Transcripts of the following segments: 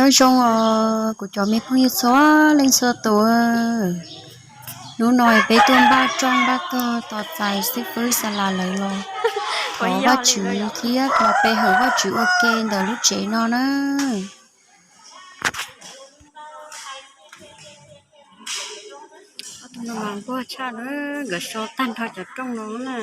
Nyob zoo os kuv cov me phooj ywg txhua leej txhua tus. Hnub no peb tuaj npaj rooj npaj tog tos txais xib fwb xa las lawv los thov Vajtswv thiab los pe hawm Vajtswv ua ke ntawm lub tsev no na. Nquag tshaj na, nkawd sau tag nrho cov rooj no na.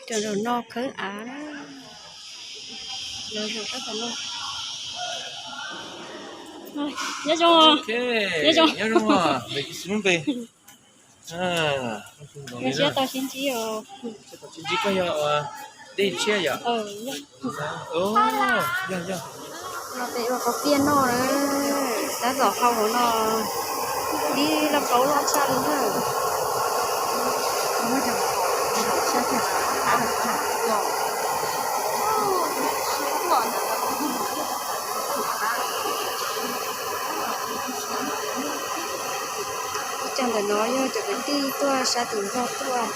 Cov zaum no khawb av na. Nyob zoo, nyob zoo, nyob zoo. Siab tau sib ntsib os. Sib ntsib, koj yog dej tshiab yom? Yog, yog. No peb ua qaub piaj noj na, tab tom hau hauv no, dib loj paub loj tshaj li na. Ib co ntawm no yog cov kwv tij tuaj sab tim Nplog tuaj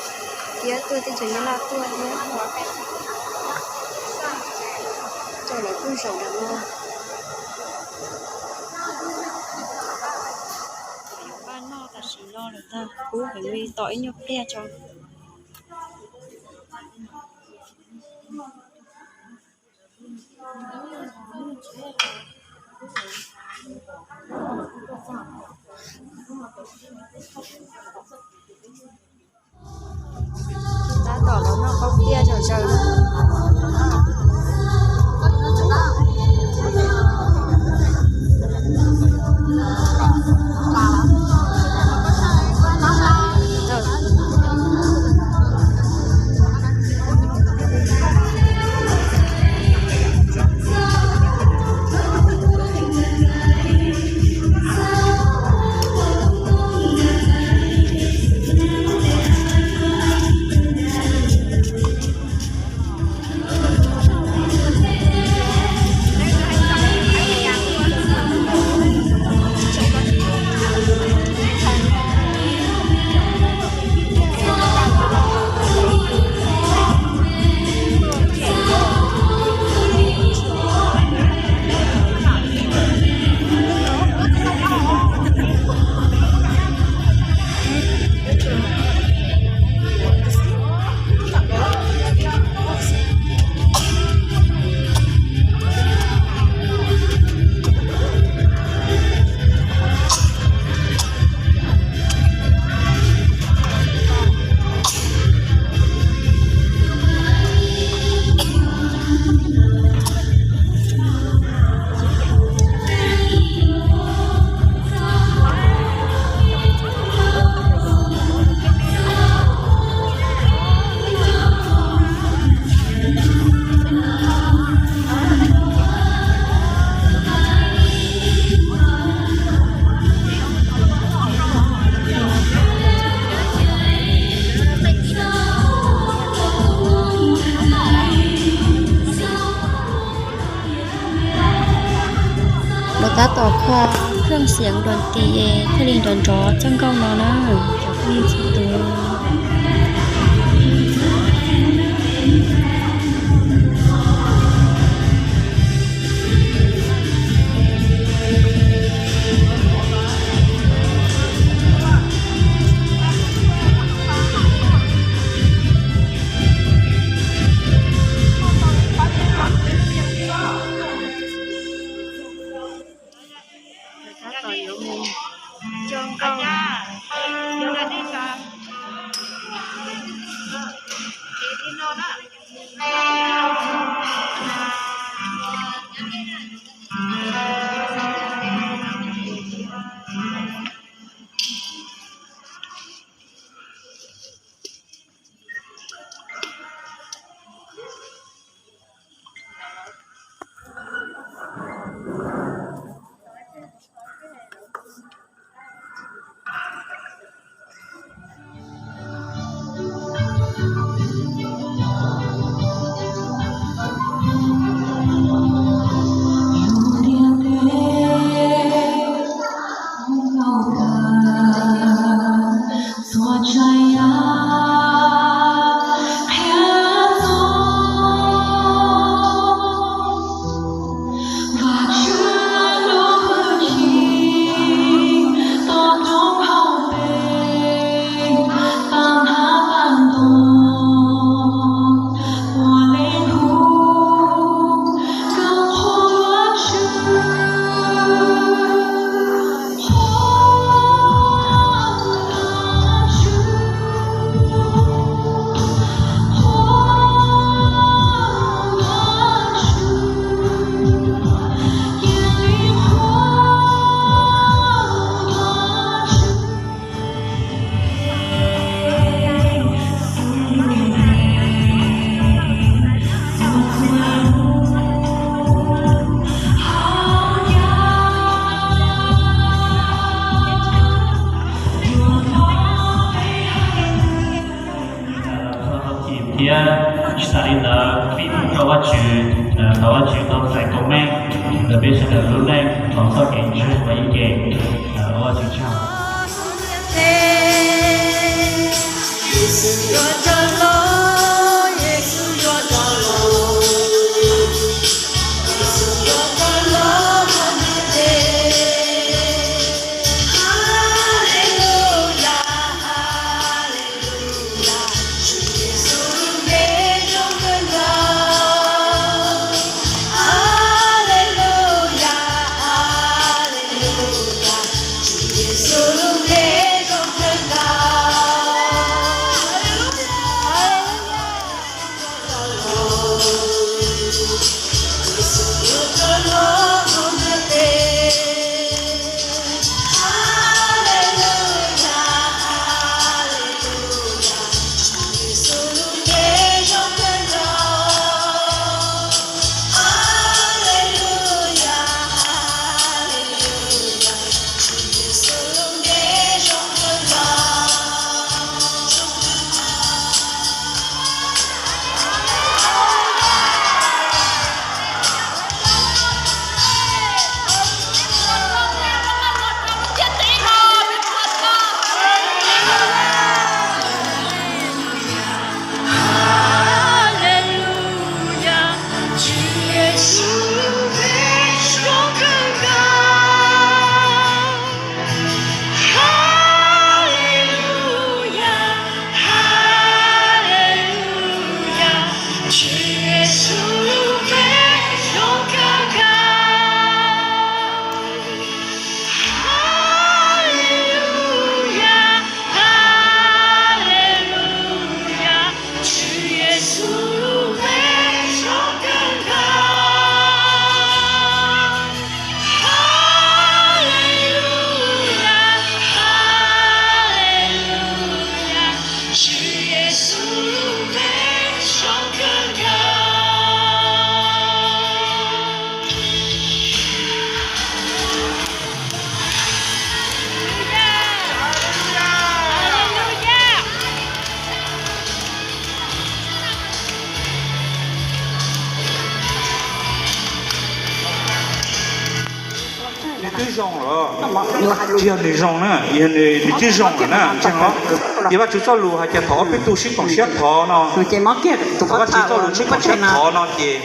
thiab tuaj teb chaws Nyab Laj tuaj thiab. Cov lawv kuj zaum ntawm no. Yuav npaj noj tam sim no lawm ntag, kub heev li, tos ib nyuag pliag tso. Tab tom los noj qaub piaj zom zaws na. Lawv tab tom kho khawj xeev duas tis thiaj li nrov nrov txoj nkauj no na, cov phooj ywg txhua tus. Tab tom yuav mus tso nkauj. Zaum no qhia txog Vajtswv lub hwj chim tau rau hauv peb tag nrho tag nrho. Puav leej hu kom qhuas Vajtswv. Thiab tsis tas li ntawd, pib mus rau Vajtswv, thov Vajtswv tau txais koob meej ntawm peb sawv daws lub neej hauv txoj kev ntseeg uas yeej ceev. Ua Vajtswv tsaug. Nws twb zoo lawm, tsis yog nws zoo na, yog nws, nws twb zoo lawm na, ntseeg os. Ces Vajtswv txoj lus hais tias thaum ob peb tug sib koom siab thov no, thaum Vajtswv txoj lus sib koom siab thov no ces